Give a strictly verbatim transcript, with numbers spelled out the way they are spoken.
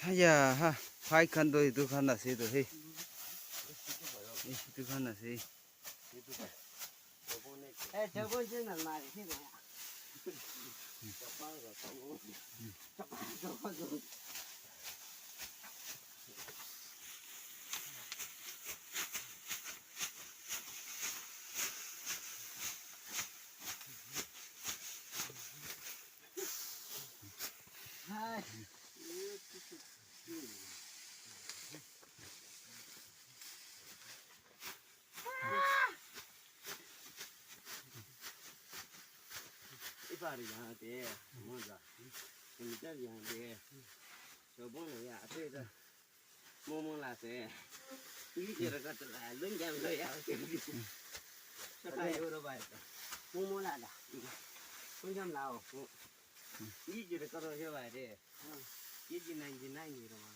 Aya, ha, hai kan do, itu kan nasi do, he. Eh, itu kan nasi. Eh, coba je na mari sih, ya. Hai. Ipari yang de, moja. Ini jar yang de. Coba na ya, apa itu? Momo la se. Ini cara kata la, lun jam lo ya. Siapa ya, udah baik. Momo la da. Lun jam lao. Ini cara kata siapa de? Ini jinan jinan ni rumah.